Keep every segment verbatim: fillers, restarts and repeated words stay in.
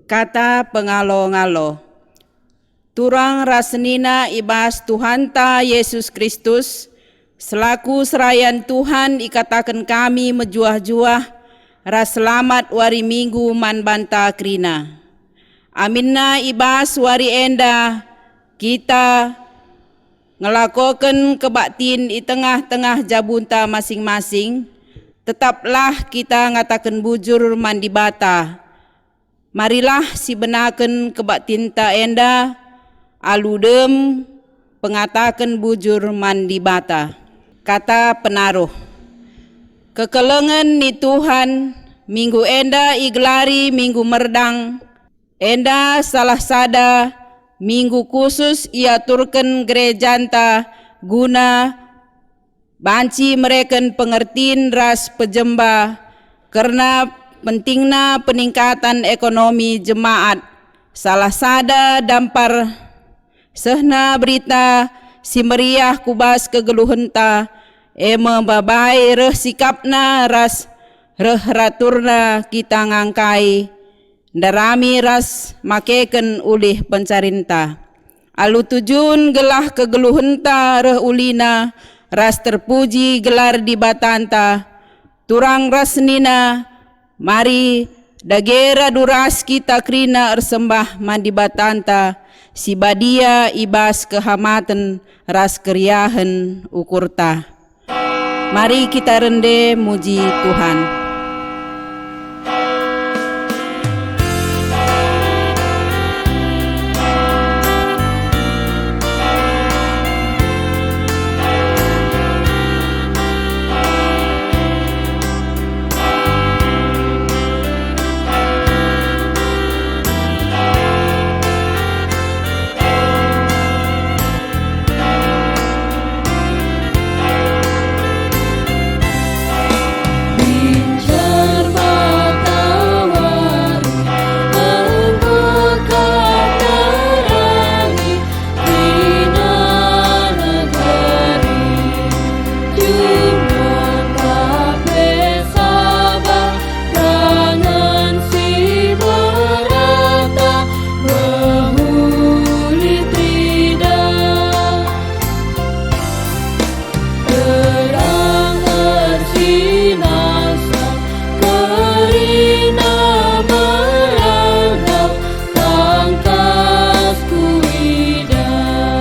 Kata pengalo-ngalo. Turang ras senina i bas Tuhanta Yesus Kristus, selaku serayan Tuhan ikataken kami mejuah-juah ras selamat wari Minggu man banta kerina. Aminna i bas wari enda kita ngelakoken kebaktin i tengah-tengah jabunta masing-masing, tetaplah kita ngataken bujur man Dibata. Marilah sibenaken kebaktinta enda alu dem pengataken bujur man Dibata. Kata penaruh. Kekelengen ni Tuhan, minggu enda igelari Minggu Merdang, enda salah sada minggu khusus iaturken gerejanta guna banci mereken pengertin ras pejemba kerna pentingna peningkatan ekonomi jemaat. Salah sada dampar sehna Berita Si Meriah ku bas kegeluhenta, e me mbabai reh sikapna ras reh raturna kita ngangkai, ndarami ras makeken ulih pencarinta. Alu tujun gelah kegeluhenta reh ulina ras terpuji gelar Dibatanta, turang ras senina, mari dage radu ras kita kerina ersembah man Dibatanta si badia i bas kehamaten ras keriahen ukurta. Mari kita rende muji Tuhan. Mehuli tidak terang ersinasa kerina merandau tangkas kuidah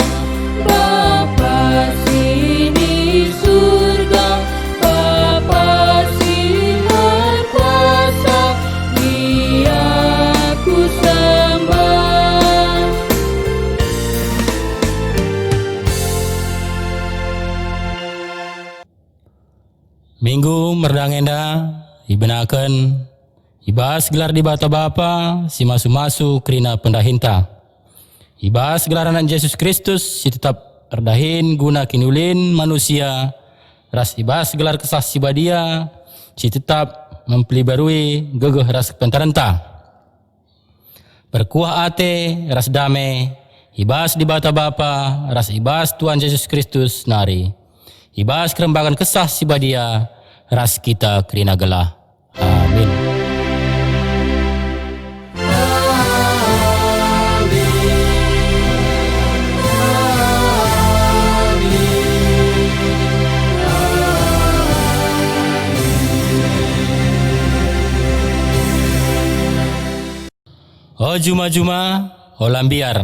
Bapa si di surga, Bapa si erkuasa, Dia kusembah. Minggu merdang enda ibenaken i bas gelar Dibata Bapa si masu-masu kerina pendahinta, i bas gelar Anak Jesus Kristus si tetap erdahin guna kiniulin manusia, ras i bas gelar Kesah Si Badia si tetap mempelibarui gegeh ras kepentarenta. Perkuah ate ras dame i bas Dibata Bapa ras i bas Tuhan Jesus Kristus nari, i bas kerembaken Kesah Si Badia ras kita kerina gelah. Amin. O juma-juma, ola mbiar,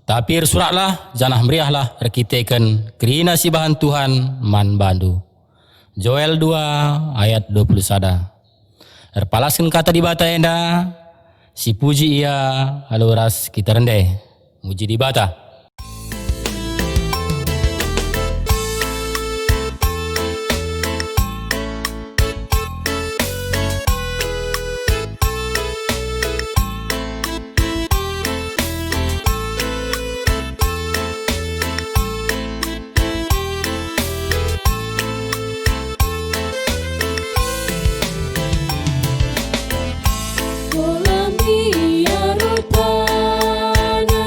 tapi ersuraklah janah meriahlah erkiteken kerina si ibahan Tuhan man bandu. Joel dua ayat dua puluh sada. Erpalasken kata Dibata enda, sipuji Ia alu ras kita rende. Muji Dibata. Polandia rupana.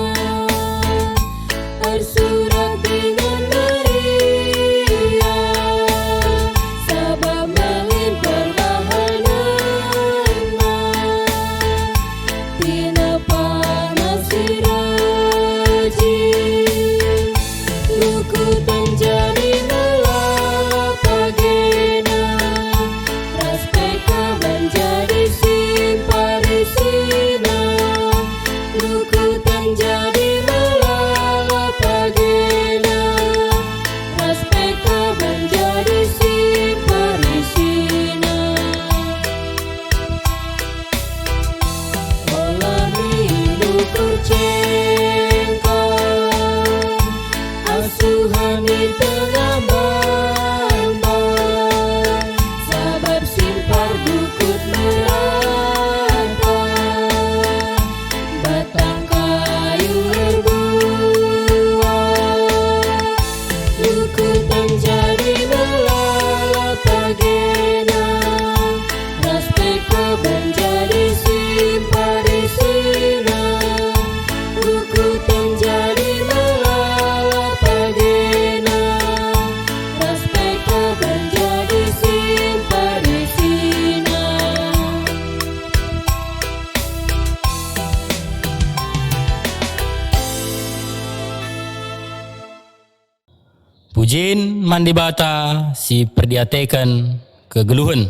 Pujin man Dibata si perdiateken kegeluhen.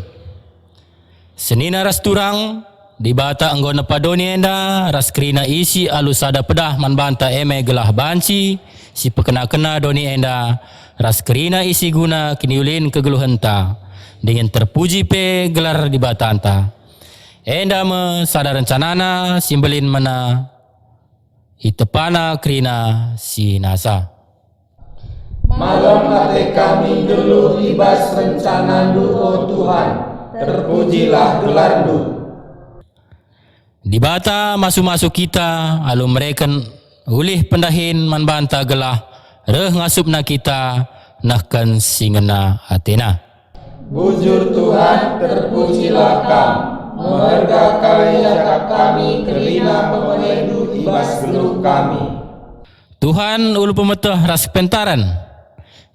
Senina ras turang, Dibata enggo nepa doni enda ras kerina isi alu sada pedah man banta, e me gelah banci sipekena-kena doni enda ras kerina isi guna kiniulin kegeluhenta, dingen terpuji pe gelar Dibatanta. Enda me sada rencanana si mbelin mena itepana kerina si nasa. Malem ate kami nggeluh i bas rencanaNdu, o Tuhan, terpujilah gelarNdu. Dibata masu-masu kita alu mereken ulih pendahin man banta gelah reh ngasupna kita nehken si ngena atena. Bujur Tuhan, terpujilah Kam, meherga kal iakap kami kerina pemereNdu i bas geluh kami. Tuhan, ulu pemeteh ras kepentaren,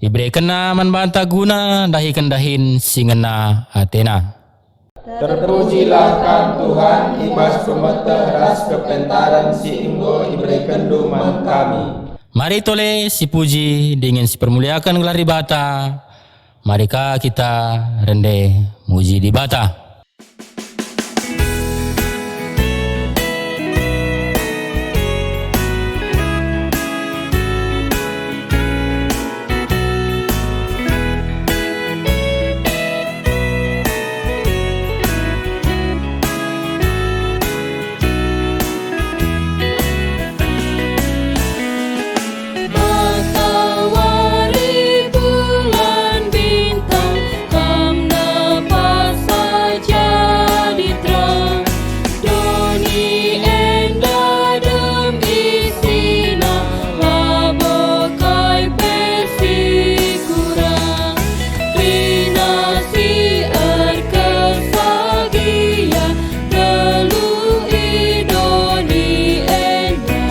iberekenNa man banta guna ndahiken dahin si ngena atena. Terpujilah Kam, Tuhan, i bas pemeteh ras kepentaren si enggo iberekenNdu man kami. Mari tole sipuji dingen sipermuliaken gelar Dibata. Mari ka kita rende muji Dibata. Matawari, bulan, bintang, Kam nepasa jadi terang. Doni enda dem isina, labo kai pe si kurang. Kerina si erkesal gia, geluh i doni enda.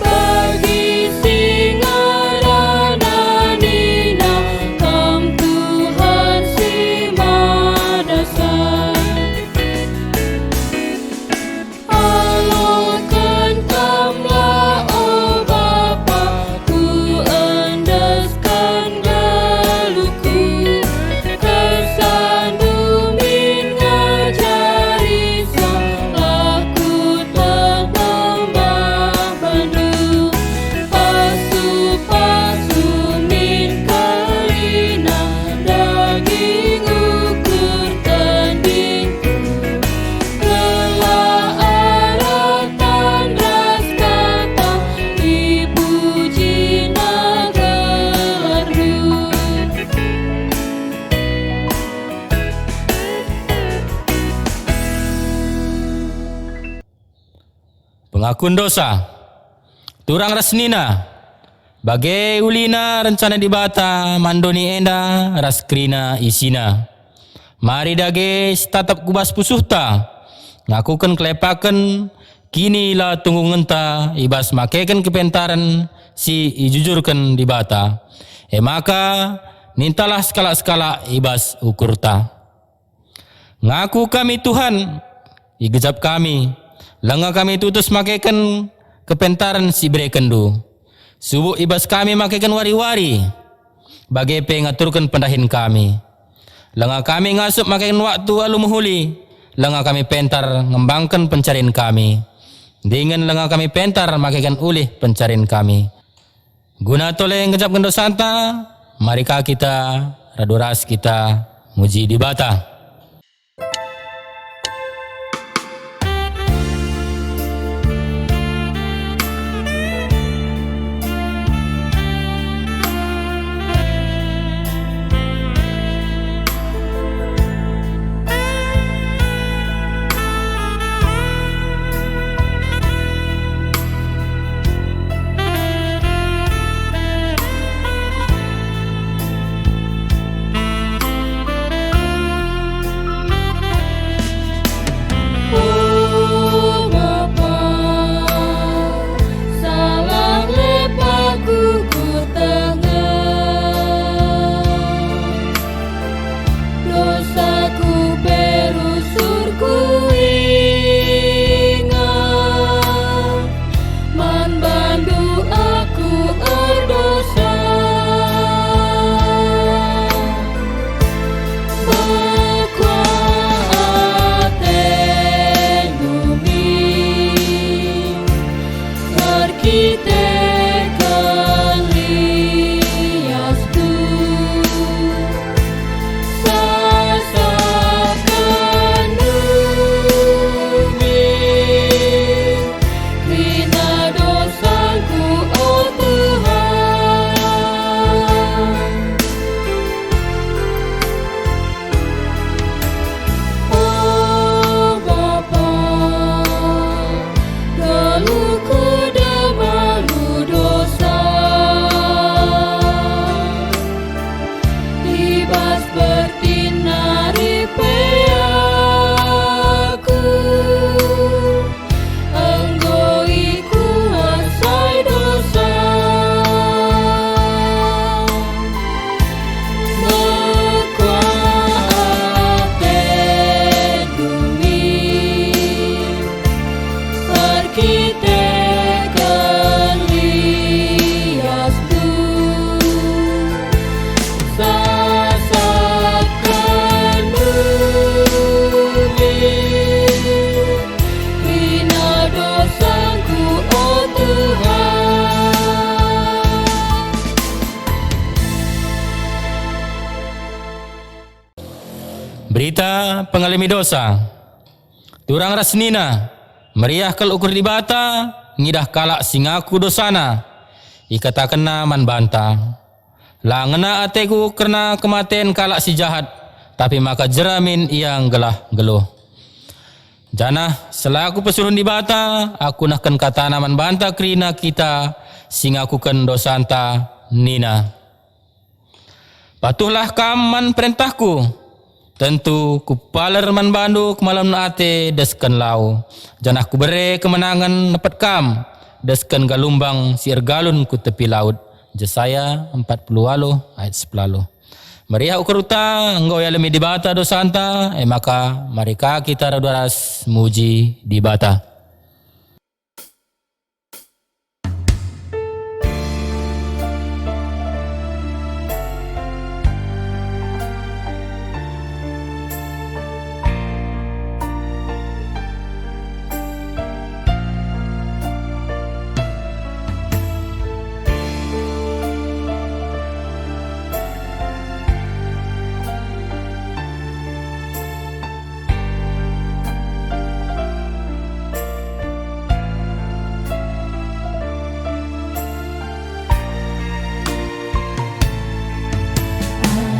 Bagi si ngerana nina, Kam Tuhan si madasa. Aloken Kamlah, o Bapa, kuendesken geluhku. KersaNdu min ngajari, salah ku tetembah bandu. Pasu-pasu min kerina, daging ukur tendingku. Gelah aratan ras kata, ipujina gelarNdu. Pengakun dosa. Turang ras senina, bage ulina rencana Dibata man doni enda ras kerina isina. Mari dage sitatap ku bas pusuhta, ngakuken kelepaken kinila tunggungenta i bas makeken kepentaren si ijujurken Dibata. E maka, nintalah sekalak-sekalak i bas ukurta. Ngaku kami, Tuhan, igejap kami, langa kami tutus makeken kepentaren si iberekenNdu. Subuk i bas kami makeken wari-wari, bage pe ngaturken pendahin kami. Langa kami ngasup makeken waktu alu mehuli, langa kami pentar ngembangken pencarin kami, dingen langa kami pentar makeken ulih pencarin kami. Guna tole ngejapken dosanta, mari ka kita radu ras kita muji Dibata. pengalemi dosa. Turang ras nina, "Meriah kal ukur Dibata ngidah kalak si ngaku dosana." Ikatakenna man banta, "La ngena ateku kerna kematen kalak si jahat, tapi maka jera min ia nggelah nggeluh." Janah selaku pesuruhen Dibata, aku nehken katana man banta kerina kita si ngakuken dosanta, nina, "Patuhlah kam man perentahku. Tentu kupaler man bandu kemalemen ate desken lau, janah kubere kemenangen nepet kam desken galumbang si ergalun ku tepi laut." Jesaya empat puluh waluh ayat sepuluh. Meriah ukurta enggo ialemi Dibata dosanta, e maka mari ka kita radu ras muji Dibata.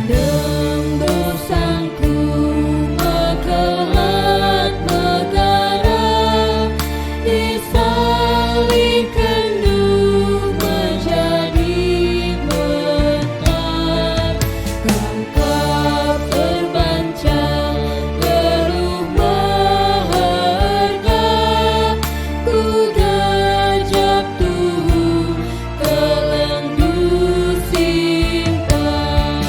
Adem dosangku mekelet megara, isalihkenNdu menjadi mentar. Kam kap erbanca geluh meherga, ku gejap tuhu kelendu simpan.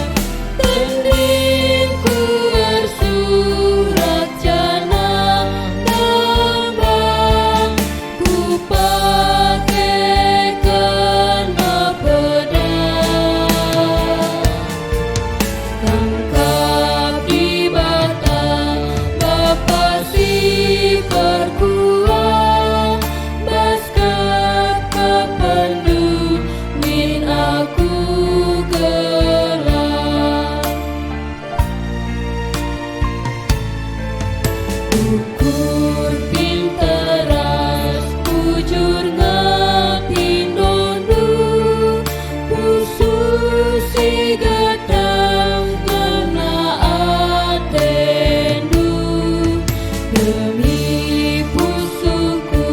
Tendingku ersurak janah tembang, kupakeken mepeda. Kam kap Dibata, Bapa si perkuah, bas kekepenndu min aku gelah. Ukur pinteras bujur nge pindondu, pusuh si gedang ngena atendu. Demi pusuhku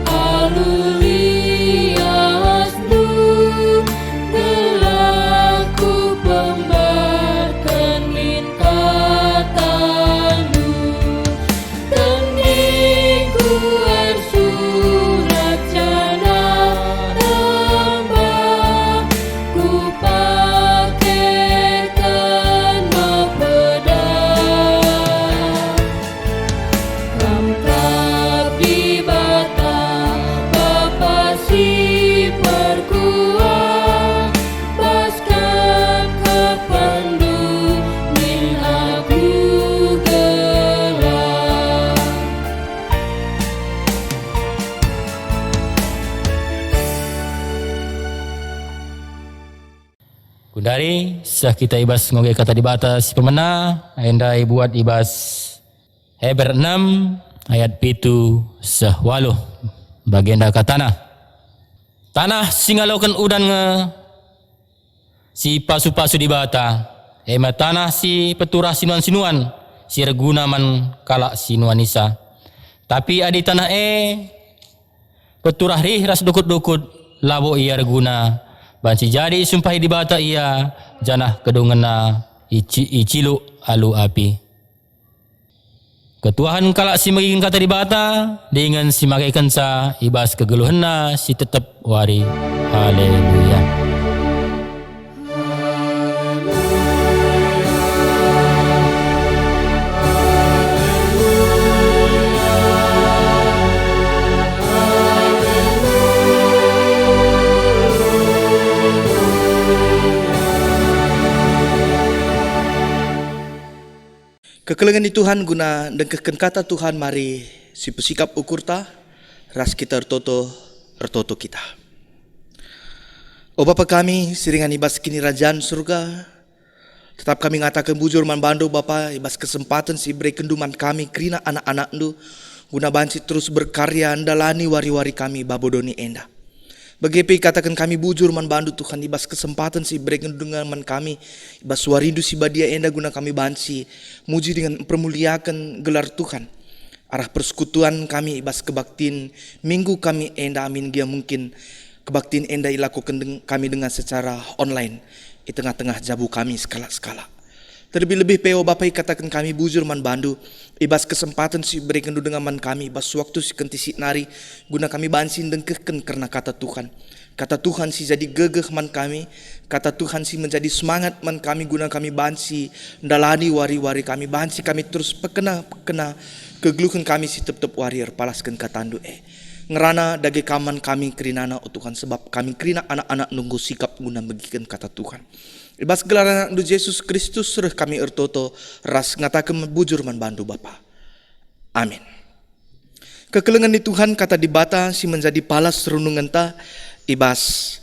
alu liasndu, gelah kupembarken min katandu. Tendingku ersurak janah tembang, kupakeken mepeda. Kam kap Dibata, Bapa si perkuah, bas kekepenndu min aku gelah. Gundari, seh kita i bas ngoge Kata Dibata si pemena, enda ibuat i bas Heber enam ayat pitu seh waluh. Bagenda katana, "Tanah si ngaloken udan nge si pasu-pasu Dibata, e me tanah si peturah sinuan-sinuan si erguna man kalak si nuanisa. Tapi adi tanah e peturah rih ras dukut-dukut, labo ia erguna, banci jadi isumpahi Dibata ia, janah kedungenna ici-, iciluk alu api." Ketuahen kalak si megiken Kata Dibata dingen si makekenca i bas kegeluhenna si tetep wari. Haleluya! Kekelengen ni Tuhan guna ndengkehken Kata Tuhan, mari sipesikap ukurta ras kita ertoto, ertoto kita. O Bapa kami si ringan i bas Kinirajan Surga, Tetap kami ngataken bujur man bandu, Bapa, i bas kesempaten si iberekenndu man kami kerina anak-anakndu, guna banci terus berkarya ndalani wari-wari kami babo doni enda. Bage pe ikataken kami bujur man bandu, Tuhan, i bas kesempaten si iberekenndu denga man kami, i bas warindu si badia enda guna kami banci muji dingen mpermuliaken gelar Tuhan. Arah persekutuan kami i bas kebaktin minggu kami enda, amin gia mungkin kebaktin enda ilakoken deng-, kami denga secara online i tengah-tengah jabu kami sekalak-sekalak. Terlebih-lebih pe, o Bapa, ikataken kami bujur man bandu, i bas kesempaten si iberekenndu denga man kami, i bas waktu si kentisik nari, guna kami banci ndengkehken kerna kata Tuhan. Kata Tuhan si jadi gegeh man kami, kata Tuhan si menjadi semangat man kami, guna kami banci ndalani wari-wari kami, banci kami terus pekena-pekena kegeluhen kami si tep-tep wari erpalasken katandu e. Ngerana dage Kam man kami kerinana, o Tuhan, sebab kami kerina anak-anak nunggu sikap guna megiken kata Tuhan. I bas gelar AnakNdu Jesus Kristus reh kami ertoto ras ngataken bujur man bandu, Bapa. Amin. Kekelengen ni Tuhan, kata Dibata si menjadi palas renungenta i bas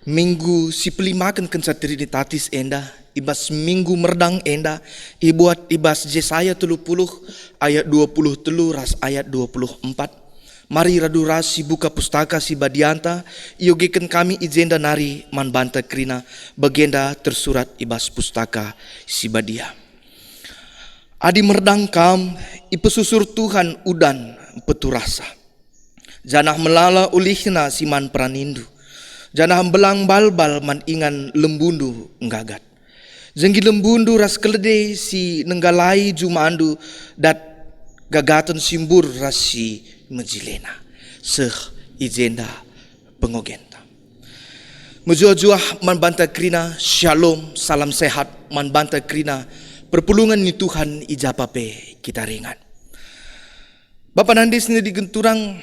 minggu si pelimaken kenca Trinitatis enda, i bas minggu merdang enda, ibuat i bas Jesaya telu puluh ayat dua puluh telu ras ayat dua puluh empat. Mari radu ras sibuka Pustaka Si Badianta, iogeken kami i jenda nari man banta kerina, bagenda tersurat i bas Pustaka Si Badia. Adi merdang kam, ipesusur Tuhan udan peturahsa, janah melala ulihna si man peranindu, janah mbelang balbal man ingan lembundu nggagat. Jenggi lembundu ras kelede si nenggalai jumandu dat gagaten si mbur ras si mejilena. Seh i jenda pengogenta. Mejuah-juah man banta kerina, Shalom, salam sehat man banta kerina, perpulungen ni Tuhan i japa pe kita ringan. Bapa nande senina dingen turang,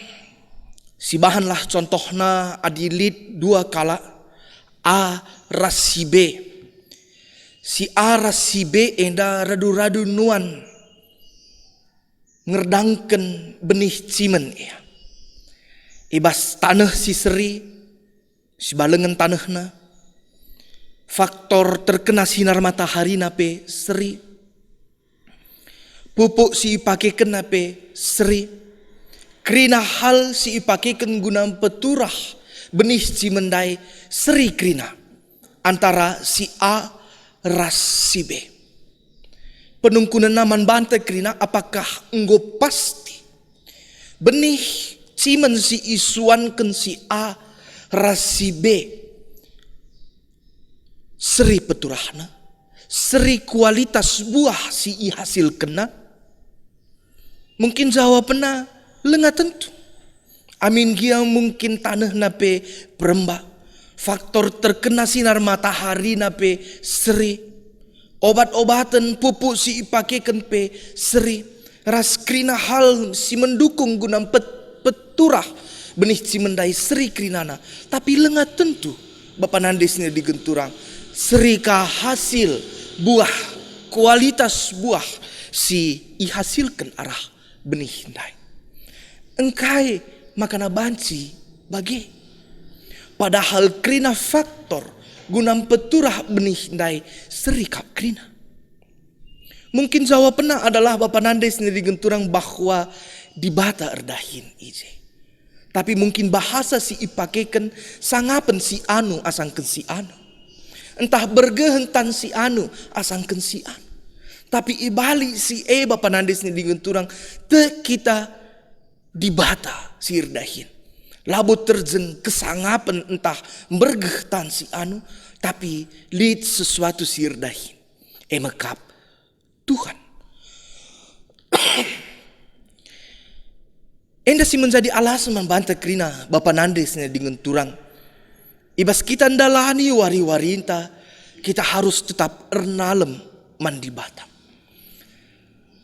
sibahanlah contohna adi lit dua kalak, A ras si B. Si A ras si B enda radu-radu nuan ngerdangken benih cimen ia. I bas taneh si seri, sibalengen tanehna, faktor terkena sinar mataharina pe seri, pupuk si ipakekenna pe seri, kerina hal si ipakeken guna mpeturah benih cimen ndai seri kerina antara si A ras si B. Penungkunenna man banta kerina, apakah enggo pasti benih cimen si isuanken si A ras si B seri peturahna, seri kualitas buah si ihasilkenna? Mungkin jawapenna langa tentu. Amin gia mungkin tanehna pe perembak, faktor terkena sinar mataharina pe seri, obat-obaten, pupuk si ipakeken pe seri, ras kerina hal si mendukung guna mpet-, peturah benih cimen ndai seri kerinana. Tapi langa tentu, Bapa nande senina dingen turang, seri ka hasil buah, kualitas buah si ihasilken arah benih ndai. Engkai makana banci bage? Padahal kerina faktor guna mpeturah benih ndai seri kap kerina. Mungkin jawapenna adalah, Bapa nande senina dingen turang, bahwa Dibata erdahin i je. Tapi mungkin bahasa si ipakeken, sangapen si anu asangken si anu. Ntah bergehen tan si anu asangken si anu. Tapi ibalik si e, Bapa nande senina dingen turang, tek kita Dibata si erdahin. Labo terjeng kesangapen ntah mbergeh tan si anu, tapi lit sesuatu si erdahin. E me kap Tuhan. Enda si menjadi alasen man banta kerina, Bapa nande senina dingen turang. I bas kita ndalani wari-warinta, kita harus tetap ernalem man Dibata.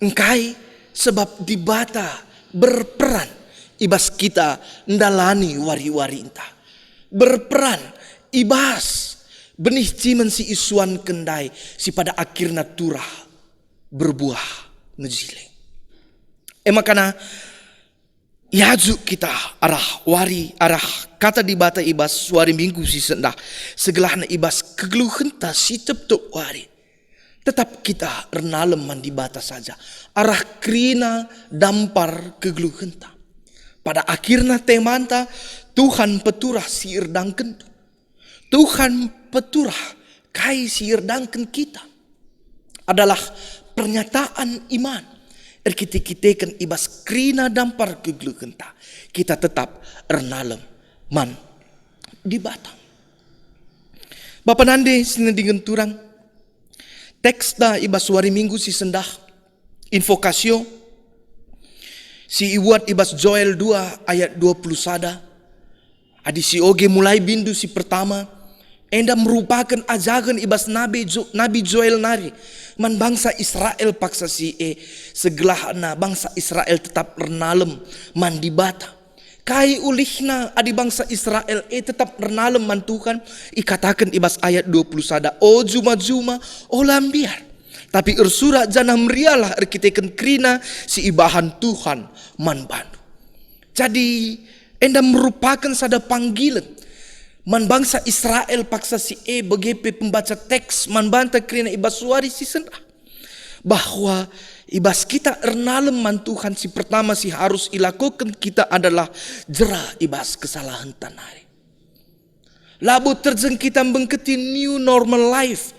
Engkai? Sebab Dibata berperan i bas kita ndalani wari-warinta. Berperan i bas benih cimen si isuanken ndai si pada akhirna turah berbuah mejile. E makana iajuk kita arah wari, arah kata Dibata i bas wari Minggu si sendah, segelahna i bas kegeluhenta si tep-tep wari. Tetap kita ernalem man Dibata saja, arah kerina dampar kegeluhenta. Pada akhirna temanta, Tuhan peturah si ierdangken. Tuhan peturah kai si ierdangken kita adalah pernyataan iman erkite-kiteken i bas kerina dampar kegeluhenta. Kita tetap ernalem man Dibata. Bapa nande si ngendingen turang, teksta i bas wari Minggu si sendah, invokasio, si ibuat i bas Joel dua ayat dua puluh sada. Adi si oge mulai bindu si pertama, enda merupaken ajaken i bas Nabi Jo-, Nabi Joel nari man bangsa Israel paksa si e, segelahna bangsa Israel tetap ernalem man Dibata. Kai ulihna adi bangsa Israel e tetap ernalem man Tuhan? Ikataken i bas ayat dua puluh sada, "O juma-juma, ola mbiar, tapi ersurak janah meriahlah erkiteken kerina si ibahan Tuhan man bandu." Jadi, enda merupaken sada panggilen man bangsa Israel paksa si e, bage pe pembaca teks man banta kerina i bas wari si sendah, bahwa i bas kita ernalem man Tuhan, si pertama si harus ilakoken kita adalah jera i bas kesalahenta nari. Labo terjeng kita mbengketi new normal life,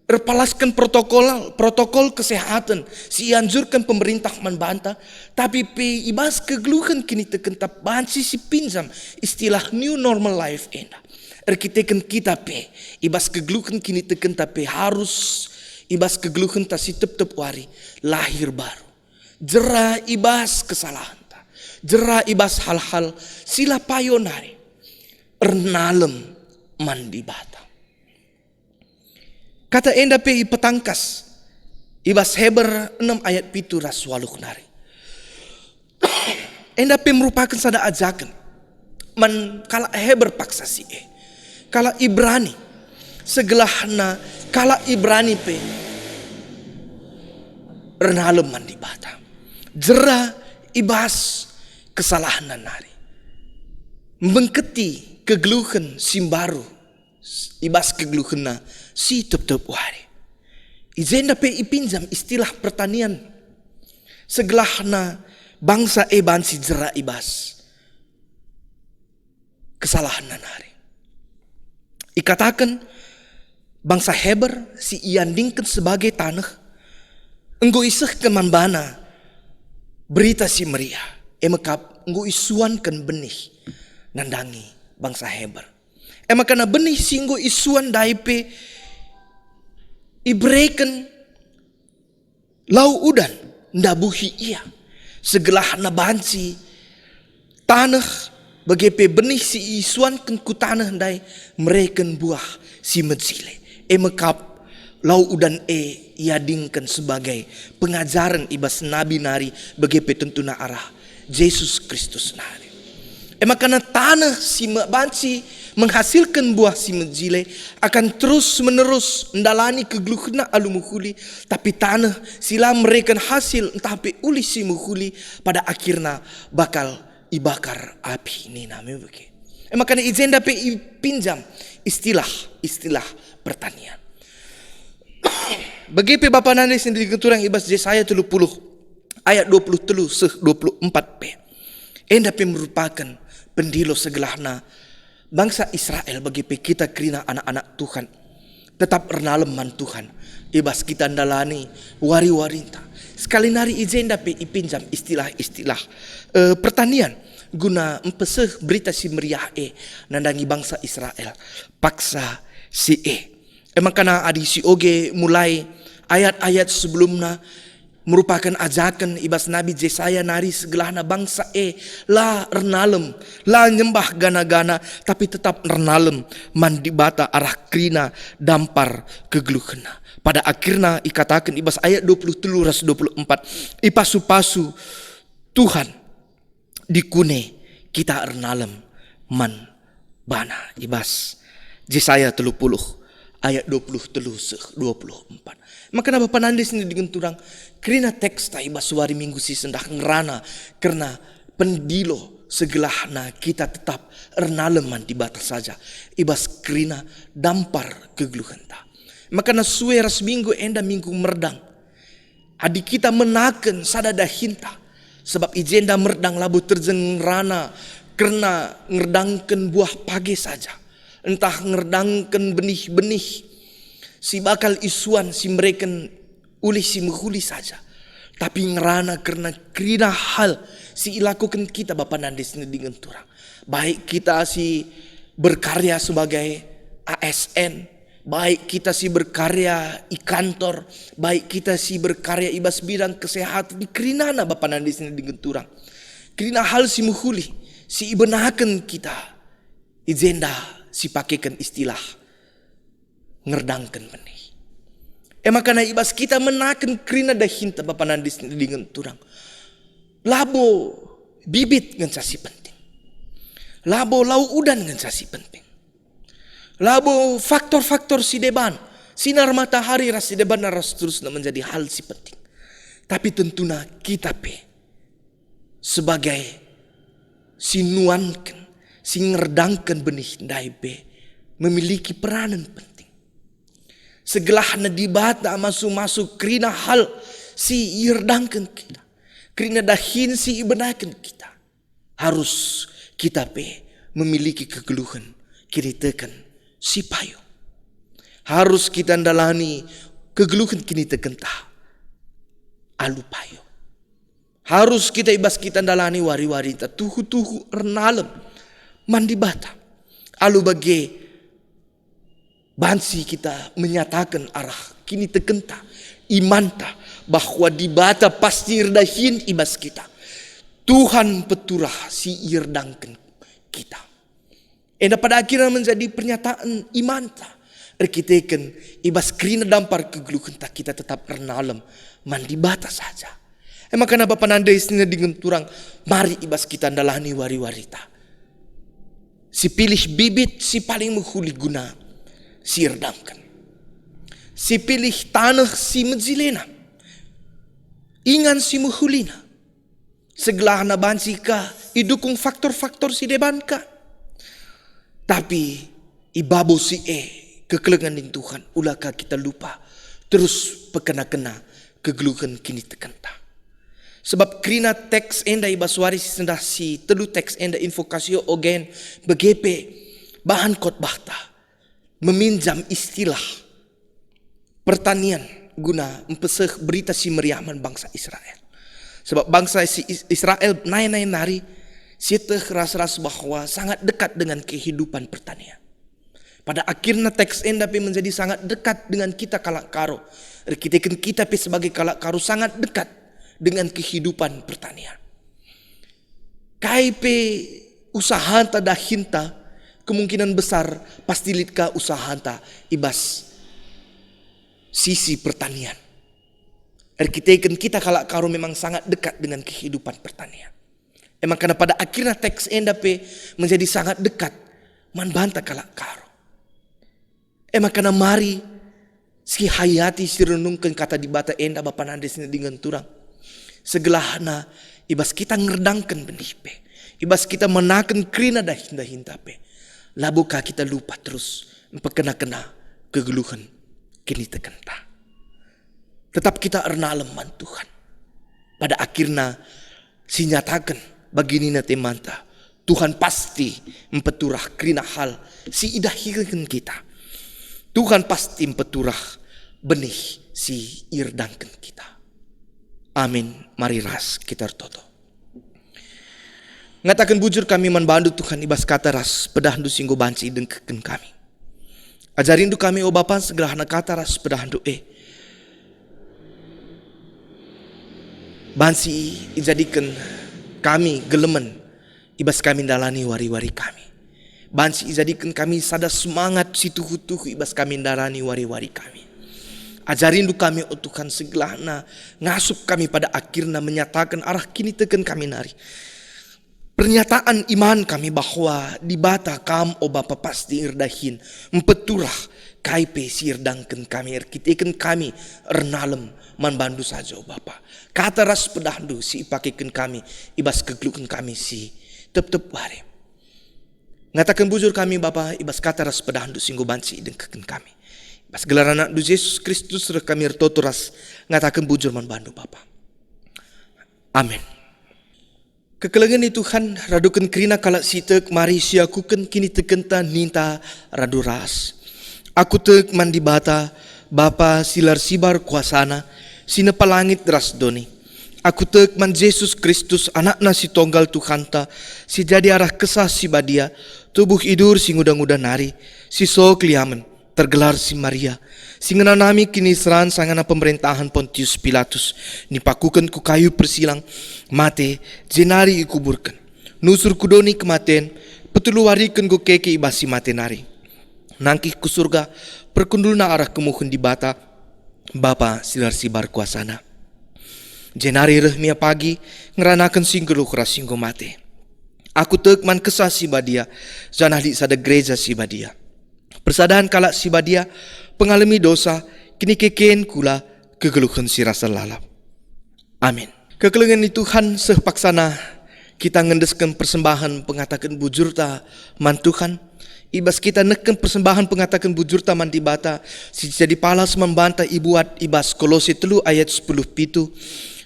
erpalasken protokol, protokol kesehatan si ianjurken pemerintah man banta, tapi pe i bas kegeluhen kinitekenta banci sipinjam istilah new normal life enda. Erkiteken kita pe, i bas kegeluhen kinitekenta pe harus i bas kegeluhenta si tep-tep wari lahir baru. Jera i bas kesalahenta, jera i bas hal-hal si la payo nari, ernalem man Dibata. Kata enda pe ipetangkas i bas Heber enem ayat pitu ras waluh nari. Enda pe merupaken sada ajaken man kalak Heber paksa si e, kalak Ibrani, segelahna kalak Ibrani pe ernalem man Dibata. Jera i bas kesalahenna nari, mbengketi kegeluhen si mbaru i bas kegeluhenna si tep-tep wari. I jenda pe ipinjam istilah pertanian, segelahna bangsa e banci jera i bas kesalahenna nari. Ikataken bangsa Heber si iandingken sebagai taneh enggo isehken man bana Berita Si Meriah, e mekap enggo isuanken benih nandangi bangsa Heber. E maka benih si enggo isuan ndai pe ibereken lau udan ndabuhi ia, segelahna banci taneh bage pe benih si isuanken ku taneh ndai mereken buah si mejile. E mekap lau udan e iadingken sebagai pengajaren i bas nabi nari bage pe tentuna arah Jesus Kristus nari. E maka taneh si me-, banci menghasilken buah si mejile akan terus-menerus ndalani kegeluhenna alu mehuli, tapi taneh si la mereken hasil ntah pe ulih si mehuli pada akhirna bakal ibakar api nina me bage. E maka i jenda pe ipinjam istilah-istilah pertanian. Bage pe bapa nande sendiri keturang i bas Jesaya telu puluh ayat dua puluh telu seh dua puluh empat pe. Enda pe merupaken pendilo segelahna bangsa Israel bagi pe kita kerina anak-anak Tuhan. Tetap ernalem man Tuhan i bas kita ndalani wari-warinta. Sekali nari i jenda pe ipinjam istilah-istilah, eh, pertanian guna mpeseh berita si meriah e nandangi bangsa Israel paksa si e. E maka adi si oge mulai ayat-ayat sebelumna merupaken ajaken i bas Nabi Jesaya nari segelahna bangsa e la ernalem, la nyembah gana-gana, tapi tetap ernalem man Dibata arah kerina dampar kegeluhenna. Pada akhirna ikataken i bas ayat dua puluh telu ras dua puluh empat, ipasu-pasu Tuhan dikune kita ernalem man bana i bas Jesaya telu puluh ayat dua puluh telu seh dua puluh empat. Maka bapa nande sini dingen turang, kerina teksta i bas wari Minggu si sendah ngerana kerna pendilo segelahna kita tetap ernalem man Dibata saja i bas kerina dampar kegeluhenta. Maka na sue ras minggu enda minggu merdang. Adi kita menaken sada dahinta, sabap i jenda merdang labo terjeng ngerana kerna ngerdangken buah page saja, ntah ngerdangken benih-benih si bakal isuan si mereken ulih si mehuli saja, tapi ngerana kerna kerina hal si ilakuken kita bapa nande si nedingen turang. Baik kita si berkarya sebagai A S N, baik kita si berkarya i kantor, baik kita si berkarya i bas bidang kesehatan, kerinana bapa nande si nedingen turang. Kerina hal si mehuli, si ibenaken kita, i jenda si pakeken istilah ngerdangken benih. E maka na i bas kita menaken kerina dahinta bapa nande si nedingen turang. Labo bibit ngenca si penting. Labo lau udan ngenca si penting. Labo faktor-faktor si deban, sinar matahari ras si deban ras seterusna menjadi hal si penting. Tapi tentuna kita pe sebagai si nuanken, si ngerdangken benih ndai pe memiliki peranan penting. Segelahna Dibata masu-masu kerina hal si ierdangken kita, kerina dahin si ibenaken kita, arus kita pe memiliki kegeluhen kiniteken si payo. Arus kita ndalani kegeluhen kinitekenta alu payo. Arus kita i bas kita ndalani wari-warinta tuhu-tuhu ernalem man Dibata. Alu bage banci kita menyataken arah kinitekenta, imanta, bahwa Dibata pasti erdahin i bas kita. Tuhan peturah si ierdangken kita. Enda pada akhirna menjadi pernyataan imanta. Erkiteken i bas kerina dampar kegeluhenta kita tetap ernalem man Dibata saja. E maka na bapa nande si nedingen turang, mari i bas kita ndalani wari-warita. Sipilih bibit si paling mehuli guna si erdangken. Sipilih taneh si mejilena. Ingan si mehulina. Segelahna banci ka idukung faktor-faktor si deban ka. Tapi i babo si e, kekelengen nin Tuhan, ula ka kita lupa terus pekena-kena kegeluhen kinitekenta. Sebab kerina teks enda i bas wari si sendah si telu teks enda, invocatio ogen, bage pe bahan khotbahta meminjam istilah pertanian guna mpeseh Berita Si Meriah man bangsa Israel. Sebab bangsa si Is-, Israel nai-nai nari sieteh ras-ras bahwa sangat dekat dengan kehidupan pertanian. Pada akhirna teks enda pe menjadi sangat dekat dengan kita kalak Karo. Erkiteken kita pe sebagai kalak Karo sangat dekat dengan kehidupan pertanian. Kai pe usahanta dahinta, kemungkinan besar pasti lit ka usahanta i bas sisi pertanian. Erkiteken kita kalak Karo memang sangat dekat dengan kehidupan pertanian. E maka pada akhirna teks enda pe menjadi sangat dekat man banta kalak Karo. E maka mari sihayati, sirenungken kata Dibata enda bapa nande si nedingen turang. Segelahna i bas kita ngerdangken benih pe, i bas kita menaken kerina dahin-dahinta pe, labo ka kita lupa terus mpekena-kena kegeluhen kinitekenta. Tetap kita ernalem man Tuhan. Pada akhirna sinyataken bagi nina temanta, Tuhan pasti mpeturah kerina hal si idahiken kita. Tuhan pasti mpeturah benih si ierdangken kita. Amin. Mari ras kita ertoto. Ngataken bujur kami man bandu Tuhan i bas kata ras pedahndu si enggo banci idengkehken kami. Ajarindu kami, o Bapa, segelahna kata ras pedahndu e banci ijadiken kami gelemen i bas kami ndalani wari-wari kami. Banci ijadiken kami sada semangat si tuhu-tuhu i bas kami ndalani wari-wari kami. Ajarindu kami, o Tuhan, segelahna ngasup kami pada akhirna menyataken arah kiniteken kami nari. Pernyataan iman kami bahwa Dibata Kam, o Bapa, pasti erdahin, mpeturah kai pe si ierdangken kami, erkiteken kami ernalem man bandu saja, o Bapa. Kata ras pedahndu si ipakeken kami i bas kegeluhen kami si tep-tep wari. Ngataken bujur kami, Bapa, i bas kata ras pedahndu si enggo banci idengkehken kami. Bas gelar AnakNdu Jesus Kristus reh kami ertoto ras ngataken bujur man baNdu, Bapa. Amin. Kekelengen ni Tuhan, raduken kerina kalak si tek mari siakuken kinitekenta ninta radu ras. Aku tek man Dibata, Bapa si la ersibar kuasaNa, si nepa langit ras doni. Aku tek man Jesus Kristus, AnakNa si Tonggal Tuhanta, si jadi arah Kesah Si Badia, tubuh idur si nguda-nguda nari, si so keliamen, tergelar si Maria, si ngenanami kiniseran sangana pemerentahen Pontius Pilatus, nipakuken ku kayu persilang, mate, jenari ikuburken. Nusur ku doni kematen, petelu wariken enggo keke i bas si mate nari. Nangkih ku Surga, perkundulna arah kemuhen Dibata, Bapa si la ersibar kuasaNa. Jenari reh mia pagi, ngeranaken si nggeluh ras si enggo mate. Aku tek man Kesah Si Badia, janah lit sada gereja si badia. Persadan kalak si badia, pengalemi dosa, kinikeken kula, kegeluhen si rasa lalap. Amin. Kekelengen ni Tuhan, seh paksana kita ngendesken persembahen pengataken bujurta man Tuhan. I bas kita neken persembahen pengataken bujurta man Dibata, si jadi palas man banta ibuat i bas Kolose telu ayat sepuluh pitu,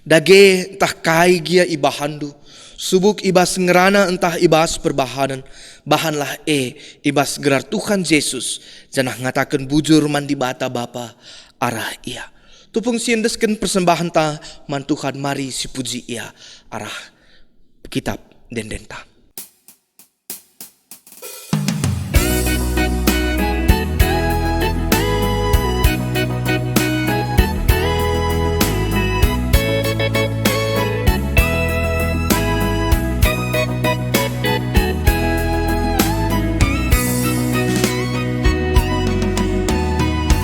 "Dage ntah kai gia ibahanndu, subuk i bas ngerana ntah i bas perbahanen, bahanlah e i bas gelar Tuhan Jesus, janah ngataken bujur man Dibata Bapa arah Ia." Tupung siendesken persembahenta man Tuhan, mari sipuji Ia arah kitab ende-endenta.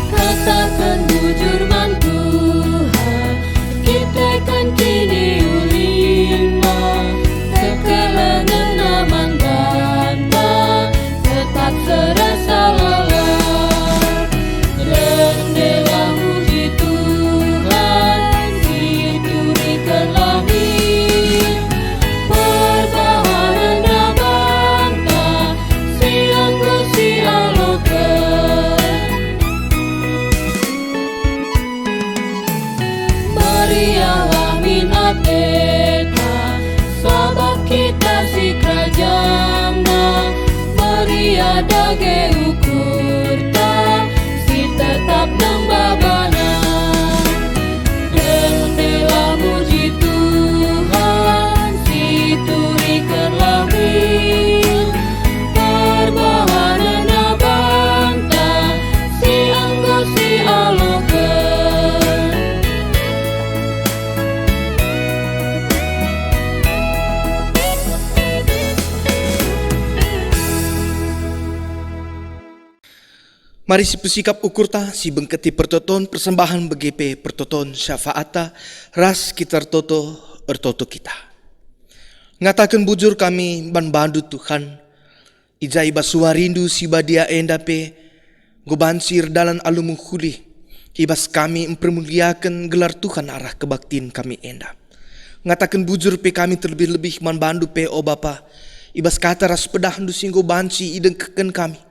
Kataken bujur man Tuhan, kiteken kiniulinna, kekelengenna man banta, tetap serasa lalap. Endelah muji Tuhan, si turiken langit, perbahanenna banta, si enggo sialoken. Meriahlah min ateta, sabap kita sikerajanNa. Meriah dage ukurta, si tetap nemba baNa. Endelah muji Tuhan, si turiken langit, perbahanenna banta, si enggo sialoken. Mari sipesikap ukurta, sibengketi pertoton persembahen bage pe pertoton syafaatta, ras kita ertoto, ertoto kita. Ngataken bujur kami man baNdu, Tuhan, i ja i bas wariNdu si badia enda pe, enggo banci erdalan alu mehuli, i bas kami mpermuliaken gelar Tuhan arah kebaktin kami enda. Ngataken bujur pe kami terlebih-lebih man baNdu pe, o Bapa, i bas kata ras pedahNdu si enggo banci idengkehken kami.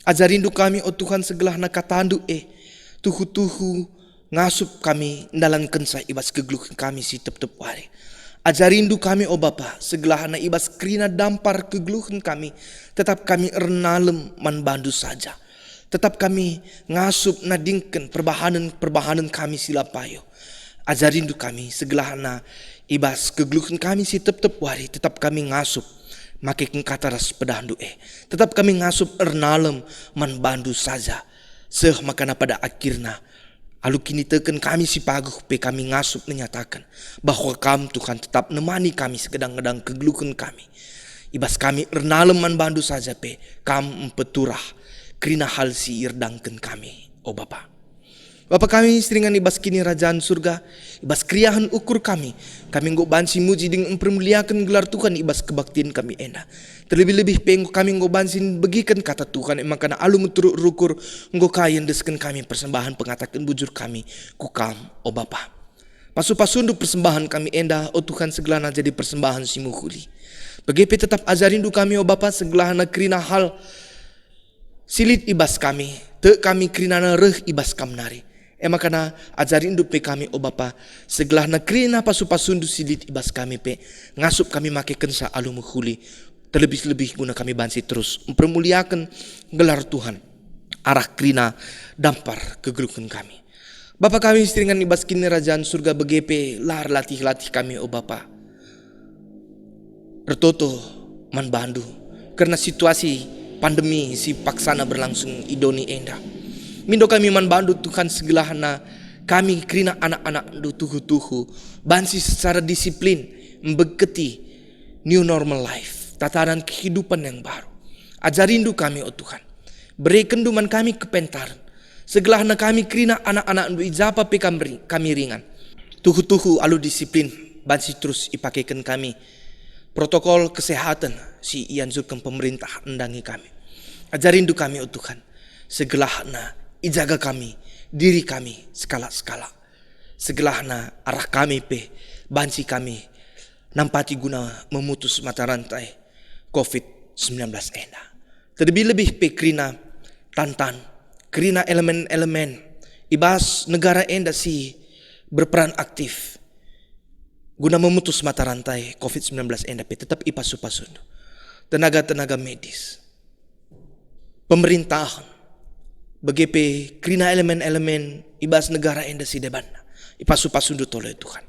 AjariNdu kami, o Tuhan, segelahna kataNdu e, tuhu-tuhu ngasup kami ndalankenca i bas kegeluhen kami si tep-tep wari. AjariNdu kami, o Bapa, segelahna i bas kerina dampar kegeluhen kami, tetap kami ernalem man baNdu saja. Tetap kami ngasup nadingken perbahanen-perbahanen kami si la payo. AjariNdu kami, segelahna i bas kegeluhen kami si tep-tep wari, tetap kami ngasup make kata ras pedahNdu e. Tetap kami ngasup ernalem man baNdu saja, seh makana pada akhirna, alu kiniteken kami si paguh pe kami ngasup menyataken bahwa Kam, Tuhan, tetap nemani kami segedang-gedang kegeluhen kami. I bas kami ernalem man baNdu saja pe, Kam mpeturah kerina hal si ierdangken kami, o Bapa. Bapa kami si ringan i bas Kinirajan Surga, i bas keriahen ukur kami, kami enggo banci muji dingen mpermuliaken gelar Tuhan i bas kebaktin kami enda. Terlebih-lebih pe enggo kami enggo banci begiken kata Tuhan, e maka alu meteruk rukur enggo ka iendesken kami persembahen pengataken bujur kami ku Kam, o Bapa. Pasu-pasundu persembahen kami enda, o Tuhan, segelahna jadi persembahen si mehuli. Bage pe tetap ajarindu kami, o Bapa, segelahna kerina hal si lit i bas kami, Tek kami kerinana reh i bas Kam nari. E maka ajarindu pe kami, o Bapa, segelahna kerina pasu-pasundu si lit i bas kami pe, ngasup kami makekenca alu mehuli, terlebih-lebih guna kami banci terus mpermuliaken gelar Tuhan arah kerina dampar kegeluhen kami. Bapa kami si ringan i bas Kinirajan Surga, bage pe la erlatih-latih kami, o Bapa, ertoto man bandu kerna situasi pandemi si paksana berlangsung i doni enda. Mindo kami man bandu, Tuhan, segelahna kami kerina anak-anakndu tuhu-tuhu banci secara disiplin mbeketi new normal life, tatanan kehidupan yang baru. Ajarindu kami, o Tuhan. Berekenndu man kami kepentaren, segelahna kami kerina anak-anakndu i japa pe kam ri-, kami ringan. Tuhu-tuhu alu disiplin banci terus ipakeken kami protokol kesehatan si ianjurken pemerintah nandangi kami. Ajarindu kami, o Tuhan, segelahna ijaga kami, diri kami sekalak-sekalak. Segelahna arah kami pe banci kami nampati guna memutus mata rantai covid sembilan belas enda. Terlebih-lebih pe kerina tantan, kerina elemen-elemen i bas negara enda si berperan aktif guna memutus mata rantai covid sembilan belas enda pe tetap ipasu-pasundu. Tenaga-tenaga medis, pemerintahen, bage pe kerina elemen-elemen i bas negara enda si debanna, ipasu-pasundu tole, Tuhan.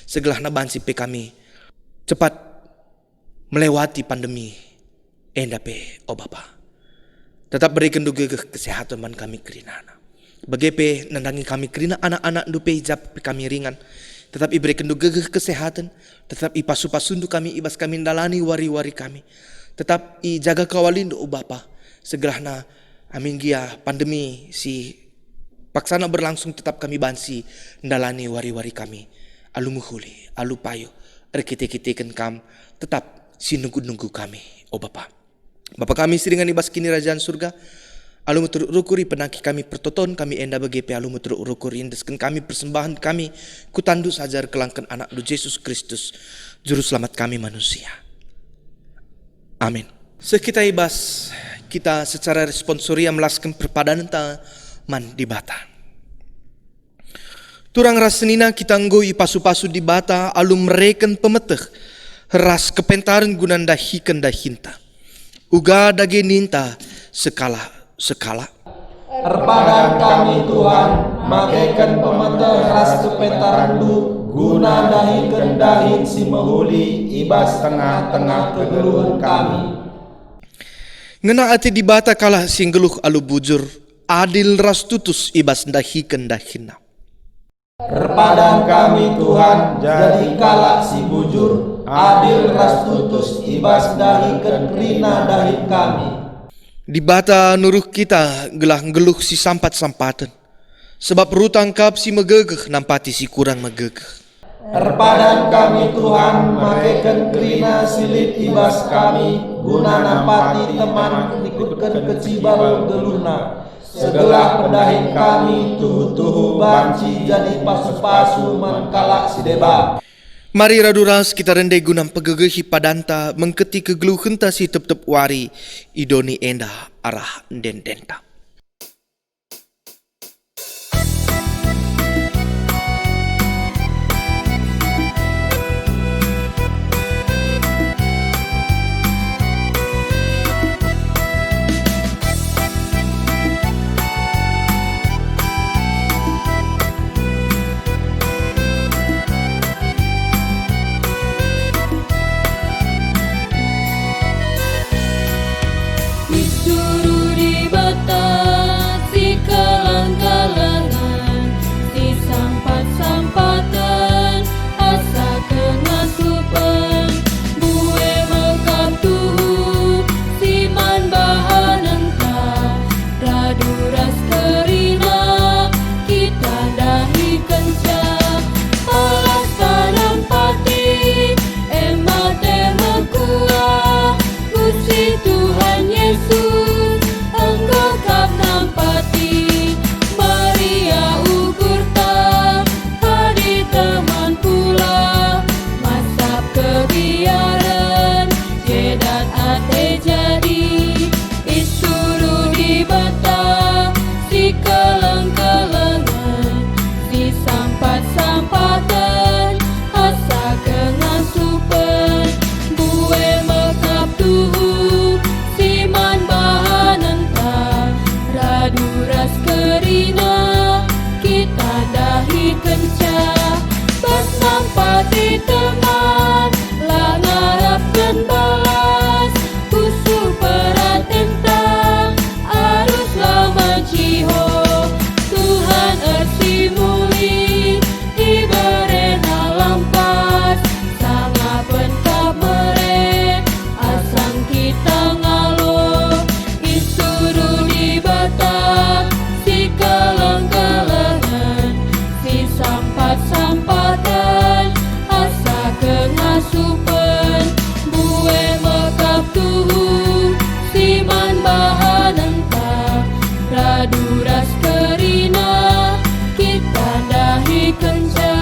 Segelahna banci pe kami cepat melewati pandemi enda pe, o Bapa. Tetap berekenndu gegeh kesehatan man kami kerinana. Bage pe nandangi kami kerina anak-anakndu pe i japa pe kami ringan. Tetap iberekenndu gegeh kesehatan, tetap ipasu-pasundu kami i bas kami ndalani wari-wari kami. Tetap ijaga kawalindu, o Bapa, segelahna amin gia pandemi si paksana berlangsung tetap kami banci ndalani wari-wari kami alu mehuli, alu payo, erkite-kiteken Kam, tetap si nunggu-nunggu kami, o Bapa. Bapa kami si ringan i bas Kinirajan Surga, alu meteruk rukur ipenangki kami pertoton kami enda, bage pe alu meteruk rukur iendesken kami persembahen kami ku tandu saja erkelangken Anakndu Jesus Kristus, Juru Selamat kami manusia. Amin. Seh kita i bas kita secara responsoria melasken perpadanenta man Dibata. Turang ras senina, kita enggo ipasu-pasu Dibata alu mereken pemeteh ras kepentaren guna ndahiken dahinta. Uga dage ninta sekalak-sekalak. Erpadan kami, Tuhan, makeken pemeteh ras kepentarenNdu guna ndahiken dahin si mehuli i bas tengah-tengah kegeluhen kami. Ngena ate Dibata kalak si nggeluh alu bujur, adil ras tutus i bas ndahiken dahinna. Erpadan kami, Tuhan, jadi kalak si bujur, adil ras tutus i bas ndahiken kerina dahin kami. Dibata nuruh kita gelah nggeluh si sampat-sampaten, sebab rutang kap si megegeh nampati si kurang megegeh. Erpadan kami, Tuhan, makeken kerina si lit i bas kami, guna nampati teman rikutken kecibal geluhna. Segelah pendahin kami tuhu-tuhu banci jadi pasu-pasu man kalak si deban. Mari radu ras kita rende guna mpegegehi padanta mengketi kegeluhenta si tep-tep wari i doni enda arah enden-endenta. Isuruh Dibata Kenca bas nampati teman, la ngarapken balas, pusuh peratenta arus la menciho. Tuhan ersimuli, ibereNa lampas, sangapen kap mere, asang kita ngalo. Isuruh Dibata si keleng-kelengen, si sampat-sampaten, asa kengasupen, mbue mekap tuhu si man bahanenta, radu ras kerina kita ndahikenca.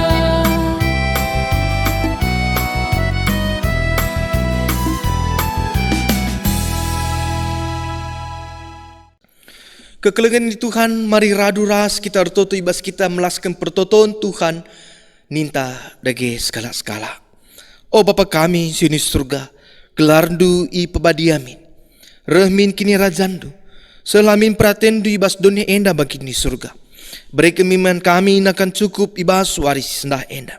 Kekelengen ni Tuhan, mari radu ras kita ertoto i bas kita melasken pertoton Tuhan, ninta dage sekalak-sekalak. O Bapa kami si i Surga, gelarNdu ipebadiamin. Reh min kinirajanNdu. Seh la min peratenNdu i bas doni enda bagi i Surga. Bereken min man kami nakan cukup i bas wari si sendah enda.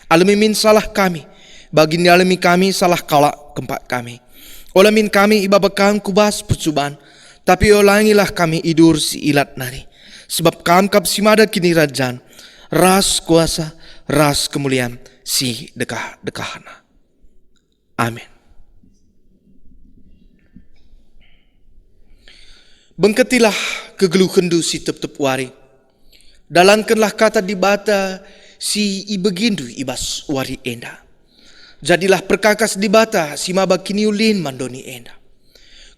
Alemi min salah kami, bagi nialemi kami salah kalak kempak kami. Ola min kami ibaba Kam ku bas percuban, tapi olangilah kami idur si ilat nari. Sebab Kam kap si mada kinirajan, ras kuasa, ras kemulian si dekah-dekahna. Amin. Bengketilah kegeluhenndu si tep-tep wari. Dalankenlah kata Dibata si ibegindu i bas wari enda. Jadilah perkakas Dibata si maba kiniulin man doni enda,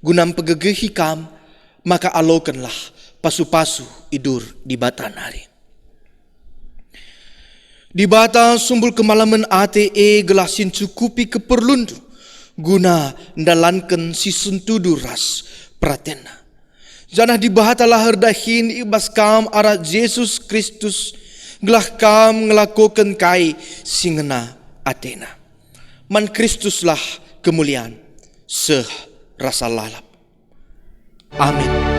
guna mpegegehi kam, maka alokenlah pasu-pasu idur Dibata nari. Dibata sumbul kemalemen ate e gelah si ncukupi keperlunndu guna ndalanken si sentudu ras peratenNa. Janah Dibatalah erdahin i bas kam arah Jesus Kristus, gelah kam ngelakoken kai si ngena ateNa. Man Kristuslah kemulian seh rasa lalap. Amin.